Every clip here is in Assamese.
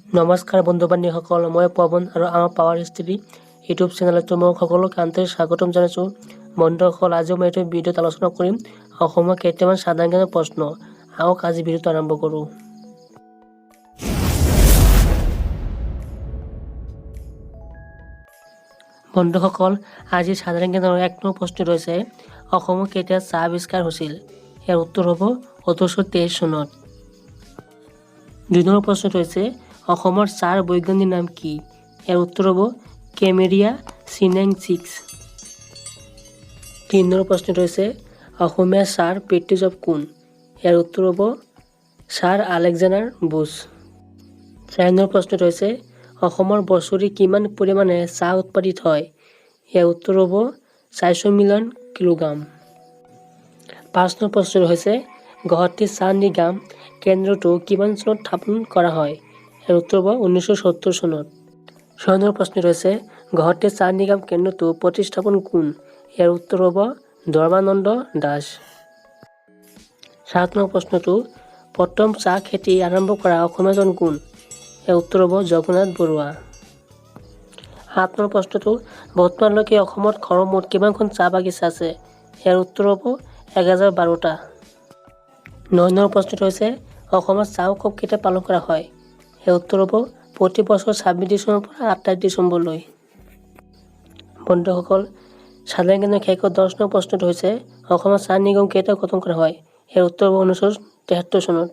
নমস্কাৰ বন্ধু বান্ধৱীসকল, মই পৱন আৰু আমাৰ পাৱাৰ হিষ্ট্ৰী ইউটিউব চেনেলত মই সকলোকে আন্তৰিক স্বাগতম জনাইছোঁ। বন্ধুসকল, আজি মই এইটো ভিডিঅ'ত আলোচনা কৰিম অসমৰ কেইটামান সাধাৰণ জ্ঞানৰ প্ৰশ্ন। আহক, আজি ভিডিঅ'টো আৰম্ভ কৰোঁ। বন্ধুসকল, আজি সাধাৰণ জ্ঞানৰ এক নং প্ৰশ্ন ৰৈছে, অসমত কেতিয়া চাহ আৱিষ্কাৰ হৈছিল? ইয়াৰ উত্তৰ হ'ব 1823 চনত। দুই নম্বৰ প্ৰশ্নটো হৈছে, অসমৰ চাহৰ বৈজ্ঞানিক নাম কি? ইয়াৰ উত্তৰ হ'ব কেমেৰিয়া চিনেনচিছ। তিনি নম্বৰ প্ৰশ্নটো হৈছে, অসমীয়া চাহৰ পিতৃজৱ কোন? ইয়াৰ উত্তৰ হ'ব ছাৰ আলেকজেণ্ডাৰ বোছ। চাৰি নম্বৰ প্ৰশ্নটো হৈছে, অসমৰ বছৰি কিমান পৰিমাণে চাহ উৎপাদিত হয়? ইয়াৰ উত্তৰ হ'ব 400 মিলিয়ন কিলোগ্ৰাম। পাঁচ নম্বৰ প্ৰশ্নটো হৈছে, গুৱাহাটী চাহ নিগম কেন্দ্ৰটো কিমান চনত স্থাপন কৰা হয়? ইয়াৰ উত্তৰ হ'ব 1970 চনত। ছয় নম্বৰ প্ৰশ্নটো হৈছে, গুৱাহাটী চাহ নিগম কেন্দ্ৰটো প্ৰতিষ্ঠাপন কোন? ইয়াৰ উত্তৰ হ'ব ধৰ্মানন্দ দাস। সাত নম্বৰ প্ৰশ্নটো, প্ৰথম চাহ খেতি আৰম্ভ কৰা অসমীয়াজন কোন? ইয়াৰ উত্তৰ হ'ব জগন্নাথ বৰুৱা। সাত নম্বৰ প্ৰশ্নটো, বৰ্তমানলৈকে অসমত সৰ্বমুঠ কিমানখন চাহ বাগিচা আছে? ইয়াৰ উত্তৰ হ'ব 1012টা। নয় নম্বৰ প্ৰশ্নটো হৈছে, অসমত চাহ উৎসৱ কেতিয়া পালন কৰা হয়? ইয়াৰ উত্তৰ হ'ব প্ৰতি বছৰ 26 ডিচেম্বৰৰ পৰা 28 ডিচেম্বৰলৈ। বন্ধুসকল, সাধাৰণ জ্ঞানৰ শেষত 10 নম্বৰ প্ৰশ্নটো হৈছে, অসমত চাহ নিগম কেতিয়া গঠন কৰা হয়? ইয়াৰ উত্তৰ হ'ব 1973 চনত।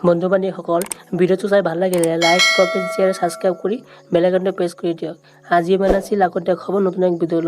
বন্ধু বান্ধৱীসকল, ভিডিঅ'টো চাই ভাল লাগিলে লাইক, কমেণ্ট, শ্বেয়াৰ, ছাবস্ক্ৰাইব কৰি বেল আইকনটো প্ৰেছ কৰি দিয়ক। আজি ইমান আছিল, আগত দেখা হ'ব নতুন এক ভিডিঅ' লৈ।